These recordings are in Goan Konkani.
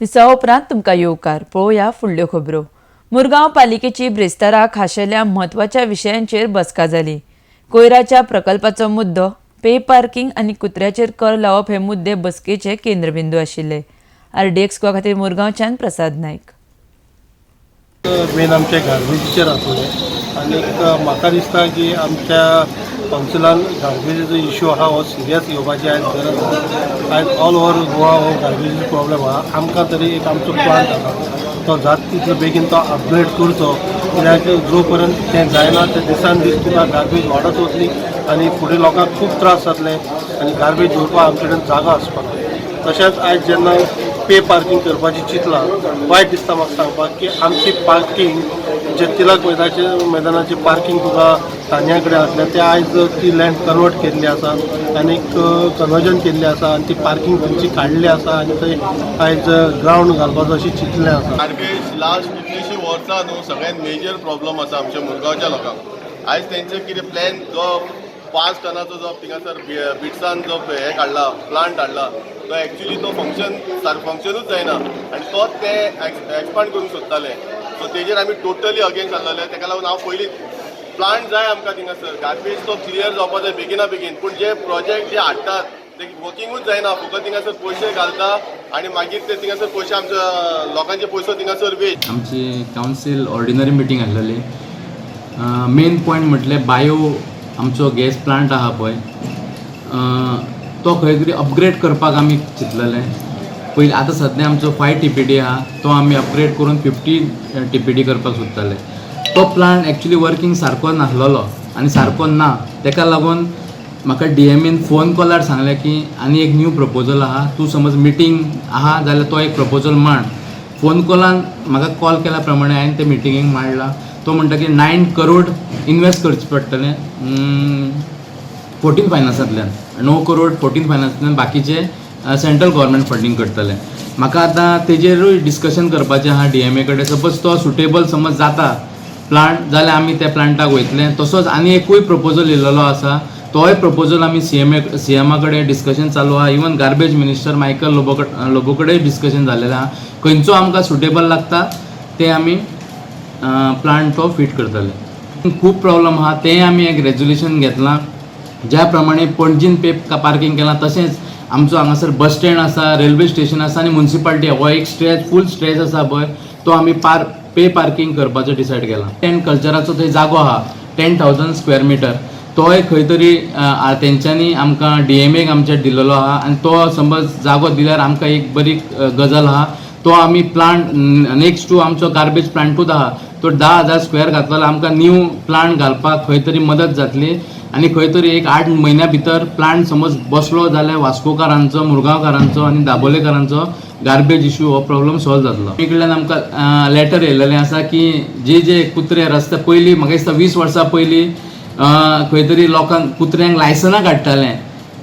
दिसा उपरांत तुमकां येवकार. पळोवया फुडल्यो खबरो. मुरगांव पालिकेची ब्रेस्तारा खाशेल्या म्हत्वाच्या विशयांचेर बसका जाली. कोयराच्या प्रकल्पाचो मुद्दो, पे पार्किंग आनी कुत्र्याचेर कर लावप हे मुद्दे बसकेचे केंद्रबिंदू आशिल्ले. आरडीएक्स गोवा खातीर मुरगांवच्यान प्रसाद नायक. मेन आमच्या गार्बेजीचेर आसलें आनीक म्हाका दिसता की आमच्या कावन्सिलान गार्बेजीचो इशू आहा हो सिरियस घेवपाची आयज गरज आहा. आयज ऑल ओवर गोवा हो गार्बेजीचो प्रॉब्लेम आहा. आमकां तरी एक आमचो प्लांट आसा, तो जाता तितलो बेगीन तो अपग्रेड करचो, कित्याक जो पर्यंत तें जायना ते दिसान दीस तुका गार्बेज वाडत वतली आनी फुडें लोकांक खूब त्रास जातले आनी गार्बेज दवरपाक आमचे कडेन जागो आसपाक जाय. तशेंच आयज जेन्ना पे पार्किंग करपाची चिंतलां, वायट दिसता म्हाका सांगपाक की आमची पार्किंग जे तिलक मैदाचे मैदानाची पार्किंग तुका तान्या कडेन आसलें, ते आयज ती लँड कन्वर्ट केल्ली आसा आनीक कन्वर्जन केल्ली आसा आनी ती पार्किंग थंयची काडली आसा आनी थंय आयज ग्रावंड घालपाचो अशें चिंतलें आसा. गार्बेज लास्ट कितलींशीं वर्सां न्हू सगळ्यात मेजर प्रॉब्लम आसा आमच्या मुरगांवच्या लोकांक. आयज तेंचे कितें प्लॅन जो 5 टनाचो जो थिंगासर बिट्सान जो हे काडला, प्लांट हाडला, तो एक्चुली तो फंक्शन सारको फंक्शनूच जायना आनी तोच ते एक्सपांड करूंक सोदताले. सो तेजेर आमी टोटली अगेन्स्ट आसलेले. तेका लागून हांव पयलीं प्लांट जाय आमकां थिंगासर, गार्बेज तो क्लियर जावपा जाय बेगिना बेगीन. पूण जे प्रोजेक्ट जे हाडटात ते वर्किंगूच जायना. फकत थिंगासर पयशे घालता आनी मागीर ते थिंगासर पयशे, आमच्या लोकांचे पयसो थिंगासर वेस्ट. आमची कावन्सील ऑर्डिनरी मिटींग आसलेली. मेन पॉयंट म्हटल्यार बायो आमचो गॅस प्लांट आहा पळय, तो खंय तरी अपग्रेड करपाक आमी चिंतलेले पयलीं. आतां सद्या आमचो 5 टीपीडी आहा, तो आमी अपग्रेड करून 50 टीपीडी करपाक सोदताले. तो प्लांट एक्चुली वर्किंग सारको नासलेलो आनी सारको ना. तेका लागून म्हाका डीएमएन फोन कॉलार सांगलें की आनी एक न्यू प्रपोजल आहा, तूं समज मिटींग आहा जाल्यार तो एक प्रपोजल मांड. फोन कॉलान म्हाका कॉल केल्या प्रमाणे हांवें ते मिटिंगेक मांडला. तो म्हणटा की 9 करोड इनवेस्ट करचे पडटले 14 फायनान्सांतल्यान, 9 करोड 14 फायनान्सांतल्यान, बाकीचे सेंट्रल गव्हर्मेंट फंडींग करतले. म्हाका आतां तेजेरूय डिस्कशन करपाचें आहा डीएमए कडेन. सपोज तो सुटेबल समज जाता प्लांट जाल्यार आमी त्या प्लांटाक वयतले. तसोच आनी एकूय प्रपोजल येयलेलो आसा, तोय प्रपोजल आमी सीएमा कडेन डिस्कशन चालू आहा. Even garbage minister Michael Lobo कडेन डिस्कशन जालेलें आहा. खंयचो आमकां सुटेबल लागता ते आमी प्लांट तो फिट करतले. खूब प्रॉब्लम आहा, तें आमी एक रेजोल्युशन घेतलां. ज्या प्रमाणे पणजीन पे पार्किंग केलां, तशेंच आमचो हांगासर बस स्टँड आसा, रेल्वे स्टेशन आसा आनी मुन्सिपाल्टी, हो एक स्ट्रेच, फूल स्ट्रेच आसा पळय, तो आमी पार पे पार्किंग करपाचो डिसायड केला. टेन कल्चराचो थंय जागो आहा, 10,000 स्क्वेअर मिटर, तोय खंय तरी तेंच्यांनी आमकां डीएमएक आमच्या दिलेलो आहा आनी तो समज जागो दिल्यार आमकां एक बरी गजाल आहा. तो आमी प्लांट नेक्स्ट टू आमचो गार्बेज प्लांटूच आहा. तो 10,000 स्क्वेअर घातलो जाल्यार आमकां न्यू प्लांट घालपाक खंय तरी मदत जातली आनी खंय तरी एक 8 म्हयन्या भितर प्लांट समज बसलो जाल्यार वास्कोकारांचो, मुरगांवकारांचो आनी दाबोलेकारांचो गार्बेज इशू हो प्रॉब्लम सॉल्व जातलो. कडल्यान आमकां लेटर येयलेलें आसा की जे जे कुत्रे रस्ते, पयलीं म्हाका दिसता 20 वर्सां पयलीं खंय तरी लोकांक कुत्र्यांक लायसनां काडटाले,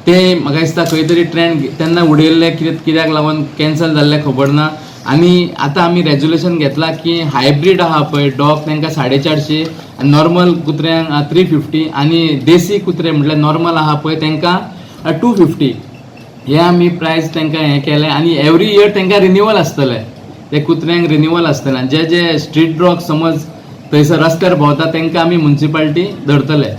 ते म्हाका दिसता खंय तरी ट्रेंड तेन्ना उडयल्ले, कितें कित्याक लागून कॅन्सल जाल्लें खबर ना. आनी आतां आमी रेजोल्युशन घेतलां की हायब्रीड आहा पळय डॉग, तांकां 450 आनी नॉर्मल कुत्र्यांक 350 आनी देसी कुत्रे म्हटल्यार नॉर्मल आहा पळय तांकां 250, हे आमी प्रायस तांकां हें केलें. आनी एवरी इयर तांकां रिन्युअल आसतलें, ते कुत्र्यांक रिन्युअल आसतलें. आनी जे जे स्ट्रीट डॉग समज थंयसर रस्त्यार भोंवता, तांकां आमी मुन्सिपाल्टी धरतले.